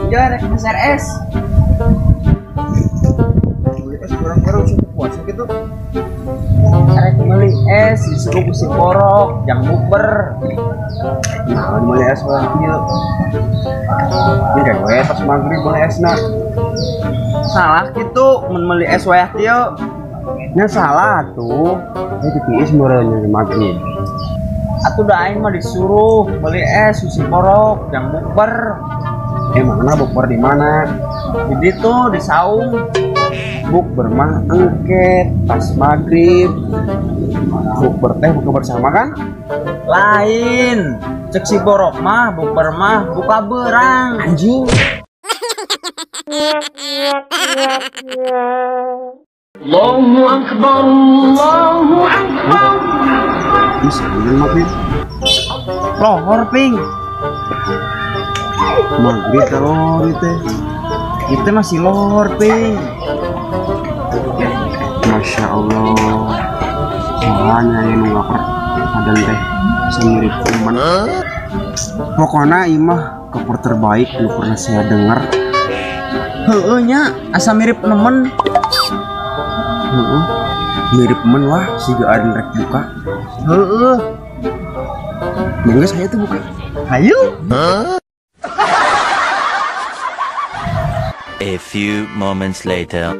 Ya rek meser es. Beli es barang-barang cukup puasa gitu. Rek beli es disuruh ku si Borok jang bukber. Nah, beli es barang kieu. Ini kayak we pas maghrib beli esna. Salah gitu mun meuli es wayah kieu. Nya salah tuh. Ini tiis meureun maghrib. Atuh da aing mah disuruh beli es si Borok jang bukber. Emangna bukber di mana? Di ditu di saung. Bukber mah engket pas maghrib. Bukber teh buka bersama kan? Lain. Cek si Borok mah bukber mah buka berang. Anjing. Allahu Akbar, Allahu Akbar. Bisa dengan maghrib. Lohor ping. Maghrib kalau itu. Itu masih lohor ping. Masya Allah. Soalnya yang nunggu adan teh semirip teman. Pokoknya imah koper terbaik nu pernah saya dengar. Heeh nya asa mirip nemen. Heeh. Mirip men wah siga adan rek buka. Heeh. Mangga saya tuh buka. Hayu. A few moments later.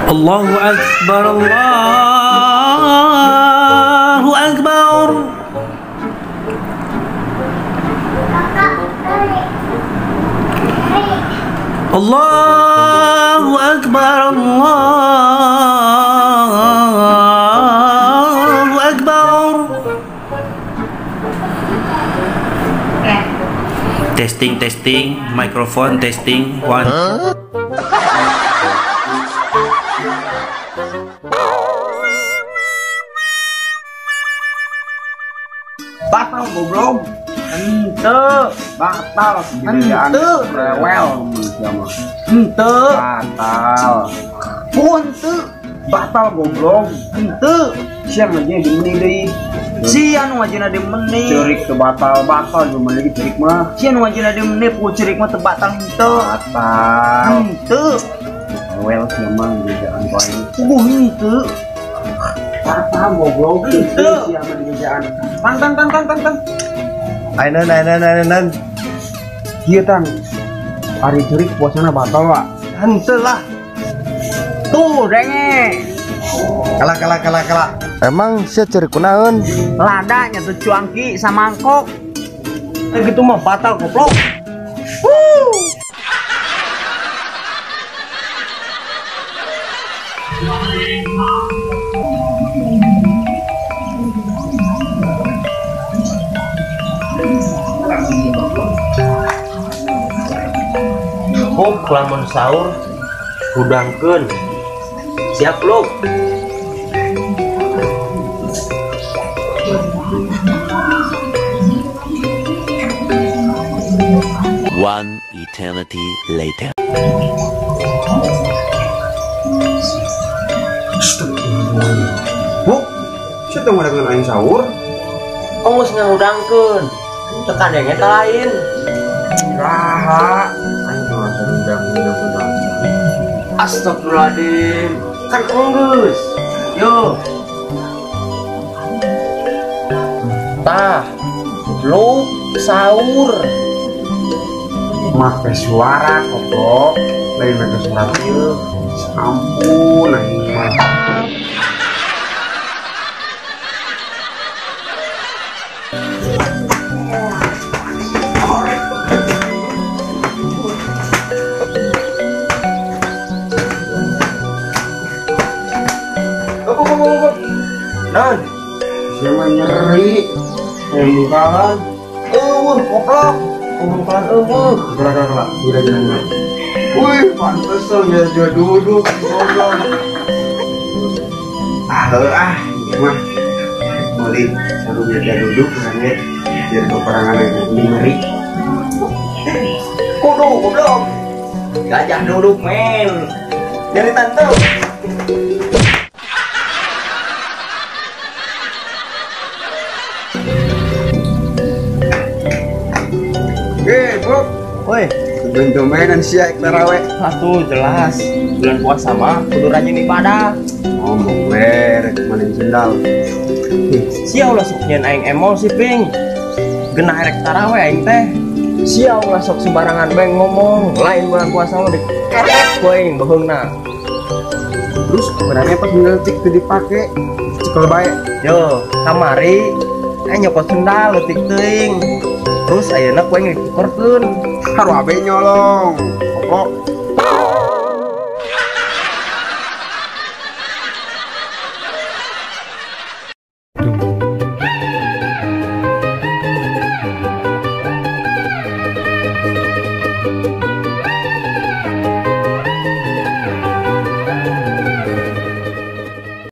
Allahu Akbar, Allahu Akbar. Allahu Akbar, Allahu Akbar. Testing, testing, microphone testing, one. Batal goblok. Henteu, batal sendirian. Henteu, rewel. Henteu, batal. Henteu, batal goblok. Henteu, siang aja dimeni deui. Sia nu wajina dimeni. Ceurik teu batal, batal dimeni lagi ceurik mah. Sia nu wajina dimeni ku ceurik mah teu batal henteu. Batal. Henteu. Rewel sia mah ngejaan bae. Puguh henteu. Batal goblok. Henteu. Sia mah digejaan. Tang tang tang tang tang. Ainan ainan ainan. Kieu tang. Ari ceurik puasana batal wa. Henteu lah. Tuh denge. Kalah kalah kalah kalah. Emang sia ceurik kunaon? Lada nya tuh cuangki samangkok. Gitu mah batal goblok. Buk lamun sahur hudangkeun. Siap lu. One eternity later. Buk, sia teu ngadangan aing sahur? Ongos ngahudangkeun. Teu kadenge teh lain. Raha, aing teu ngundang-undang. Astagfirullahaladzim. Kan enggeus. Yo. Tah, lu sahur. Make suara goblok, lain make suara ieu. Ampun aing mah. Non, sia mah nyeri. Kayak mungkalan. Eueuh goblok. Mungkalan eueuh. Gerak-gerak, gerak-gerak. Wih, pantesan ya dia duduk goblok. Ah, heuh ah, ieu mah. Meuli sarung dia duduk kan biar keperangan yang nyeri. Kudu goblok. Gajah duduk men. Nyeri tante. Woi, Tumben-tumbenan sia ek taraweh. Atuh jelas. Bulan puasa mah kudu rajin ibadah. Ngomong we rek maling sendal. Sia ulah sok nyeun aing emosi, Ping. Genah erek taraweh aing teh. Sia ulah sok sembarangan bae ngomong. Lain bulan puasa mah diketek ku aing beuheungna. Terus berani pas leutik teu dipake. Cekel bae. Yo, kamari aing nyokot sendal leutik teuing. Terus ayeuna ku aing ditukerkeun. Haru abe nyolong. Koplok.